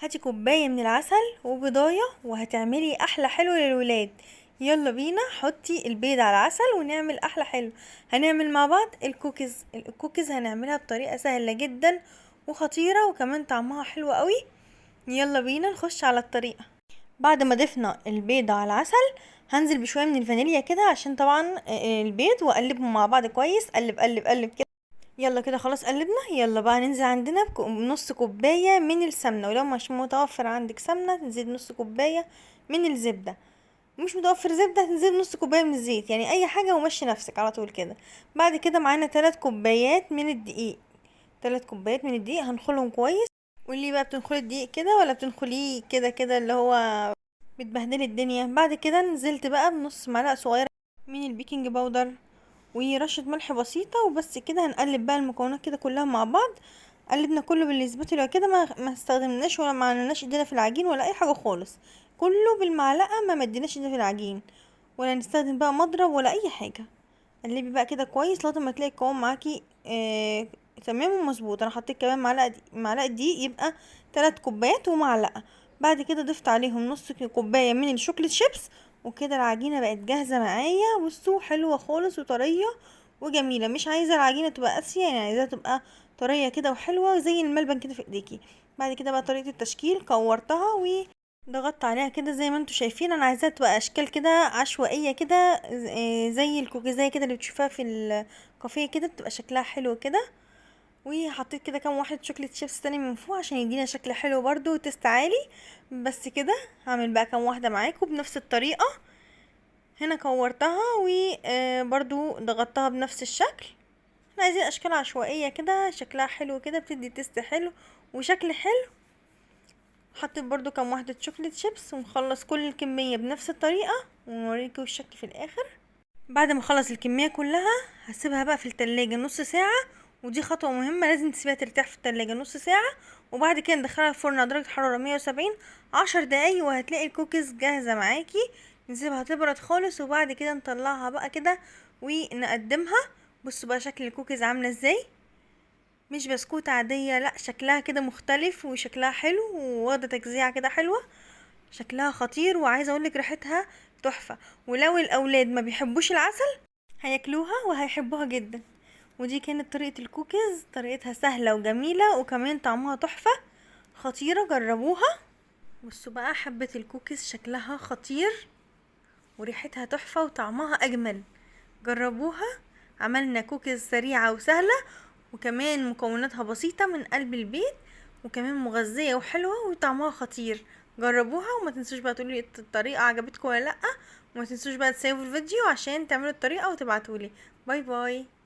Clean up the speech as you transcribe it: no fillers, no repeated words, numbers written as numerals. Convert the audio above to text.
هاتي كوباية من العسل وبيضايه وهتعملي احلى حلو للولاد. يلا بينا، حطي البيض على العسل ونعمل احلى حلو. هنعمل مع بعض الكوكيز. الكوكيز هنعملها بطريقة سهلة جدا وخطيرة وكمان طعمها حلو قوي. يلا بينا نخش على الطريقة. بعد ما ضفنا البيض على العسل هنزل بشوية من الفانيليا كده عشان طبعا البيض، واقلبهم مع بعض كويس. قلب قلب قلب كده. يلا كده خلاص قلبنا. يلا بقى ننزل عندنا بنص كوباية من السمنة، ولو مش متوفر عندك سمنه تنزل نص كوباية من الزبدة، مش متوفر زبدة تنزل نص كوباية من الزيت، يعني اي حاجة ومشي نفسك على طول كده. بعد كده معانا 3 كوبايات من الدقيق، 3 كوبايات من الدقيق هنخلهم كويس. قولي بقى بتنخلي الدقيق كده ولا بتنخليه كده كده اللي هو بتبهدلي الدنيا. بعد كده نزلت بقى بنص معلقه صغيرة من البيكنج باودر ورشه ملح بسيطة وبس كده. هنقلب بقى المكونات كده كلها مع بعض. قلبنا كله بالاسباتولا كده، ما استخدمناش ولا ما عملناش ايدينا في العجين ولا اي حاجة خالص، كله بالمعلقه، ما مديناش ايدينا في العجين ولا نستخدم بقى مضرب ولا اي حاجة. قلبي بقى كده كويس لغاية ما تلاقي القوام معاكي تمام ومظبوط. انا حطيت كمان معلقه دقيق، يبقى 3 كوبايات ومعلقة. بعد كده ضفت عليهم نص كوباية من الشوكليت شيبس، وكده العجينة بقت جاهزة معايا. بصوا حلوة خالص وطريه وجميلة. مش عايزه العجينة تبقى قاسية، يعني عايزاها تبقى طرية كده وحلوه زي الملبن كده في ايديكي. بعد كده بقى طريقه التشكيل، كورتها وضغطت عليها كده زي ما انتم شايفين. انا عايزاها تبقى اشكال كده عشوائية كده، زي الكوكيزايه كده اللي بتشوفها في الكافيه كده، بتبقى شكلها حلو كده. وحطيت كده كام واحدة chocolate chips تاني من فوق عشان يدينا شكل حلو برده و taste عالي. بس كده هعمل بقى كام واحدة معاكم بنفس الطريقة. هنا كورتها وبرده ضغطتها بنفس الشكل. احنا عايزين اشكال عشوائية كده شكلها حلو كده، بتدي taste حلو وشكل حلو. حطيت برده كام واحدة chocolate chips، ونخلص كل الكمية بنفس الطريقة ونوريكم الشكل في الاخر. بعد ما اخلص الكمية كلها هسيبها بقى في التلاجة نص ساعة، ودي خطوة مهمة لازم تسيبها ترتاح في التلاجة نص ساعة، وبعد كده ندخلها الفرن على درجة حرارة 170 10 دقايق، وهتلاقي الكوكيز جاهزة معاكي. نسيبها تبرد خالص وبعد كده نطلعها بقى كده ونقدمها. بصوا بقى شكل الكوكيز عاملة ازاي، مش بسكوتة عادية، لا شكلها كده مختلف وشكلها حلو وواخدة تجزيعة كده حلوة، شكلها خطير، وعايزة اقولك ريحتها تحفة. ولو الاولاد ما بيحبوش العسل هياكلوها وهيحبوها جدا. ودي كانت طريقة الكوكيز، طريقتها سهلة وجميلة وكمان طعمها تحفة خطيرة، جربوها. بصوا بقى حبة الكوكيز شكلها خطير وريحتها تحفة وطعمها أجمل، جربوها. عملنا كوكيز سريعة وسهلة وكمان مكوناتها بسيطة من قلب البيت، وكمان مغذية وحلوة وطعمها خطير، جربوها. وما تنسوش بقى تقولي الطريقة عجبتكم ولا لأ، وما تنسوش بقى تسيبوا الفيديو عشان تعملوا الطريقة وتبعتولي. bye bye.